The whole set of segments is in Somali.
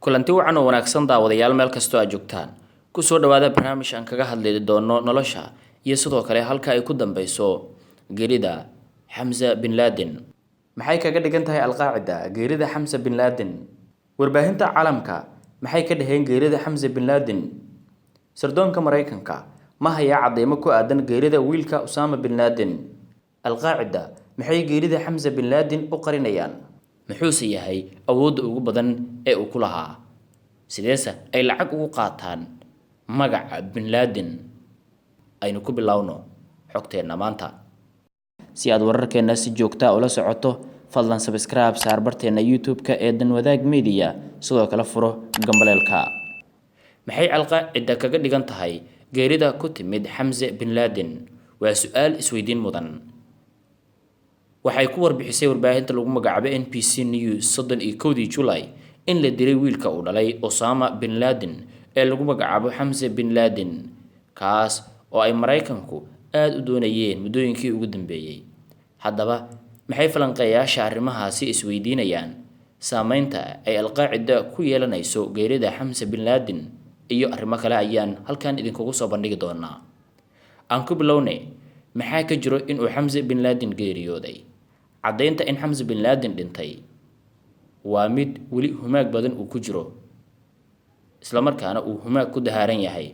Kulanti wacan oo wanaagsan, daawadayaal, meel kastoo aad joogtaan, kusoo dhawaada barnaamij aan kaga hadli doono nolosha iyo sidoo kale halka ay ku dambeyso geerida Xamse bin Laden. Maxay kaga dhigan tahay Alqaacida geerida Xamse bin Laden? Warbaahinta caalamka maxay ka dhaheen geerida Xamse bin Laden? Sirdoonka Maraykanka ma hayaa cadeymo ku aadan geerida wiilka Usama bin Laden? Alqaacida maxay geerida Xamse bin Laden u qarinayaan? Muxuuse yahay awoodda ugu badan ee uu ku lahaa? Sideese ay lacag ugu qaataan magaca bin Laden? Aynu ku bilowno xogteenna maanta. Si aad wararkeena si joogtaa ula socoto, fadlan subscribe saar barteena YouTube-ka ee Danwadaag Media, sidoo kale furo gambaleelka. Maxay Alqaacida kaga dhigan tahay geerida ku timid Xamse bin Laden? Waa su-aal isweydiin mudan. Waxay ku warbixisay warbaahinta lagu magacaabo NBC News 31-dii Julay in la dilay wiilka uu dhalay Osama bin Laden ee lagu magacaabo Xamse bin Laden, kaas oo ay Maraykanku aada u doonayeen muddooyinkii ugu dambeeyey. Haddaba, maxay falanqeeyaasha arrimahaasi isweydiinayaan? Saameynta ay Alqaacida ku yeelanayso geerida Xamse bin Laden iyo arrimo kale ayaan halkan idinkugu soo bandhigi doonaa. Aan ku bilownay, maxaa ka jiro inuu Xamse bin Laden geeriyooday? Caddaynta in Xamse bin Laden dhintay waa mid weli humaag badan uu ku jiro, islamarkaana uu humaag ku dahaaran yahay,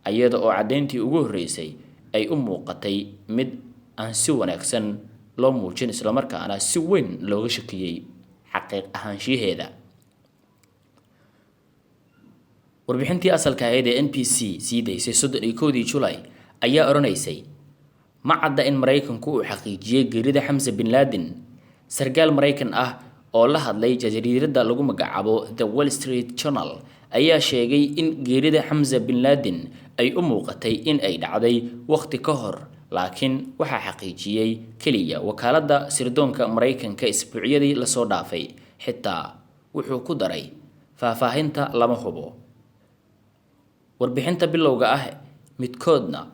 ayada oo caddayntii ugu horreysay ay u muuqatay mid aan si wanaagsan loo muujin, islamarkaana si weyn looga shakiyey xaqiiq ahaanshiyaheeda. Warbixintii asalka ahayd ee NBC sii daysay 31-dii Julay ayaa odhanaysay: "Ma cadda in Maraykanku uu xaqiijiyey geerida Xamse bin Laden." Sarkaal Maraykan ah oo la hadlay jariirada lagu magacaabo The Wall Street Journal ayaa sheegay in geerida Xamse bin Laden ay u muuqatay in ay dhacday waqti ka hor, laakiin waxaa xaqiijiyey keliya wakaaladda sirdoonka Maraykanka isbuucyadii lasoo dhaafay. Xitaa wuxuu ku daray: "Faahfaahinta lama hubo." Warbixinta bilowga ah midkoodna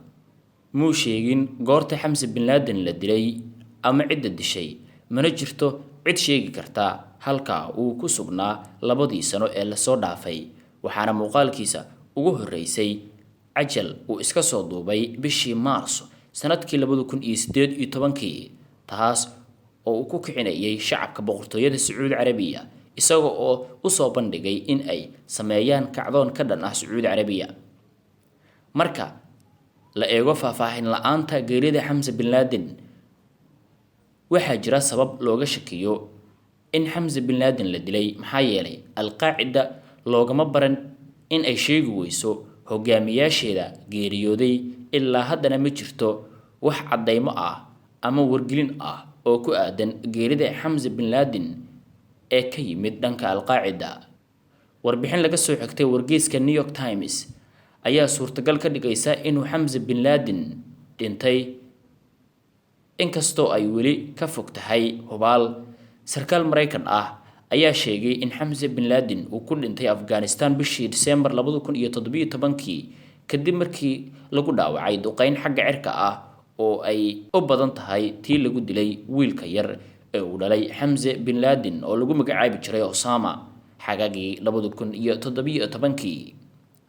muu sheegin goorta Xamse bin Laden la dilay ama cidda dishay, mana jirto cid sheegi karta halka uu ku sugnaa 2dii sano ee lasoo dhaafay, waxaana muuqaalkiisa ugu horreysay cajal uu iska soo duubay bishii Maarso sanadkii 2018-kii, taas oo uu ku kicinayay shacabka Boqortooyada Sacuudi Carabiya, isaga oo usoo bandhigay in ay sameeyaan kacdoon ka dhan ah Sacuudi Carabiya. Marka la eego faahfaahin la-aanta geerida Xamse bin Laden, waxaa jira sabab looga shakiyo in Xamse bin Laden la dilay, maxaa yeelay Alqaacida loogama baran in ay sheegi weyso hogaamiyaasheeda geeriyooday. Ilaa haddana ma jirto wax caddaymo ah ama wargelin ah oo ku aadan geerida Xamse bin Laden ee ka yimid dhanka Alqaacida. Warbixin laga soo xigtay wargeyska New York Times ayaa suurtagal ka dhigaysa inuu Xamse bin Laden dhintay, inkastoo ay weli ka fog tahay hubaal. Sarkaal Maraykan ah ayaa sheegay in Xamse bin Laden uu ku dhintay Afghanistan bishii Disembar 2017-kii, kadib markii lagu dhaawacay duqeyn xagga cirka ah oo ay u badan tahay tii lagu dilay wiilka yar ee uu dhalay Xamse bin Laden oo lagu magacaabi jiray Osama xagagii 2017-kii.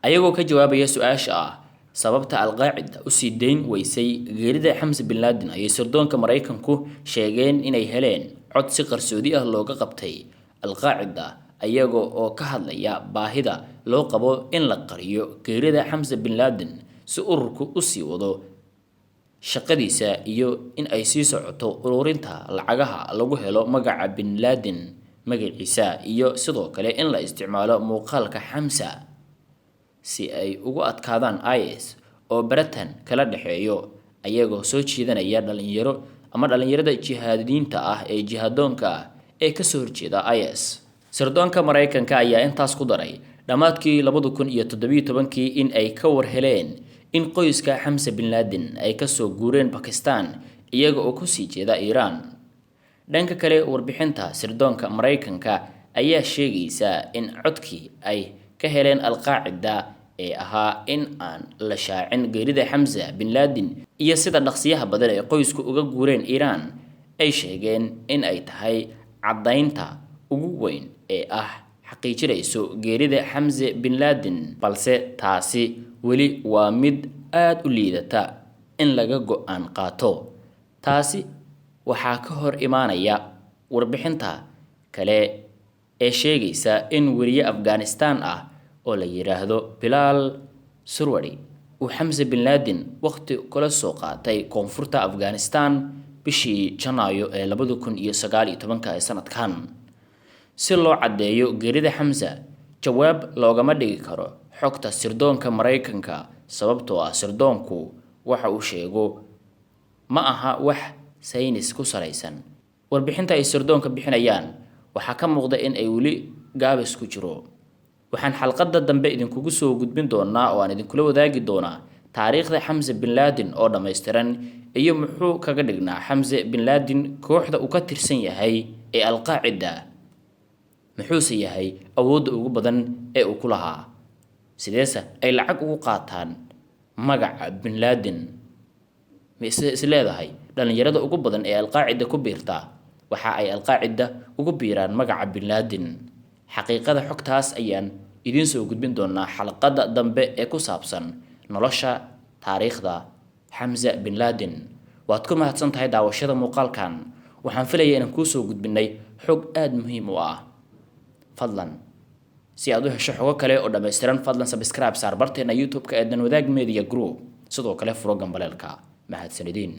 Ayagoo ka jawaabaya su-aasha ah sababta Alqaacida usii dayn weysay geerida Xamse bin Laden, ayay sirdoonka Maraykanku sheegeen inay heleen cod si qarsoodi ah looga qabtay Alqaacida, ayaga oo ka hadlaya baahida loo qabo in la qariyo geerida Xamse bin Laden si ururku usii wado shaqadiisa iyo in ay sii socoto ururinta lacagaha lagu helo magaca bin Laden magaciisa, iyo sidoo kale in la isticmaalo muuqaalka Xamsa si ay ugu adkaadaan IS oo baratan kala dhexeeyo, ayagoo soo jiidanaya dhalinyaro ama dhalinyarada jihaadiyiinta ah ee jihadoonka ah ee kasoo horjeeda IS. Sirdoonka Maraykanka ayaa intaas ku daray dhammaadkii 2017-kii in ay ka war heleen in qoyska Xamse bin Laden ay kasoo guureen Bakistan iyaga oo kusii jeeda Iiraan. Dhanka kale, warbixinta sirdoonka Maraykanka ayaa sheegaysa in codkii ay ka heleen Alqaacida ee ahaa in aan la shaacin geerida Xamse bin Laden iyo sida dhaqsiyaha badan ee qoysku uga guureen Iiraan ay sheegeen in ay tahay caddaynta ugu weyn ee ah xaqiijinayso geerida Xamse bin Laden, balse taasi weli waa mid aada u liidata in laga go-aan qaato. Taasi waxaa ka hor imaanaya warbixinta kale ee sheegaysa in weriye Afghanistan ah oo la yiraahdo Bilaal Surwari uu Xamse bin Laden waqti kula soo qaatay koonfurta Afghanistan bishii Janaayo ee 2019 ee sanadkan. Si loo caddeeyo geerida Xamse, jawaab loogama dhigi karo xogta sirdoonka Maraykanka, sababtoo ah sirdoonku waxa uu sheego ma aha wax saynis ku salaysan. Warbixinta ay sirdoonka bixinayaan waxaa ka muuqda in ay weli gaabis ku jiro. Waxaan xalqadda dambe idinkugu soo gudbin doonaa oo aan idinkula wadaagi doonaa taariikhda Xamse bin Laden oo dhammaystiran iyo muxuu kaga dhignaa Xamse bin Laden kooxda uu ka tirsan yahay ee Alqaacida, muxuuse yahay awoodda ugu badan ee uu ku lahaa, sideese ay lacag ugu qaataan magaca bin Laden. Ma is leedahay dhalinyarada ugu badan ee Alqaacida ku biirta waxa ay Alqaacida ugu biiraan magaca bin Laden? Xaqiiqada xogtaas ayaan idiin soo gudbin doonaa xalqadda dambe ee ku saabsan nolosha taariikhda Xamse bin Laden. Waad ku mahadsan tahay daawashada muuqaalkan. Waxaan filayaa inaan kuu soo gudbinay xog aada muhiim u ah. Fadlan si aad u hesho xogo kale oo dhammaystiran, fadlan subscribe saar barteena YouTube-ka ee Danwadaag Media Group, sidoo kale furo gambaleelka. Mahadsanidin.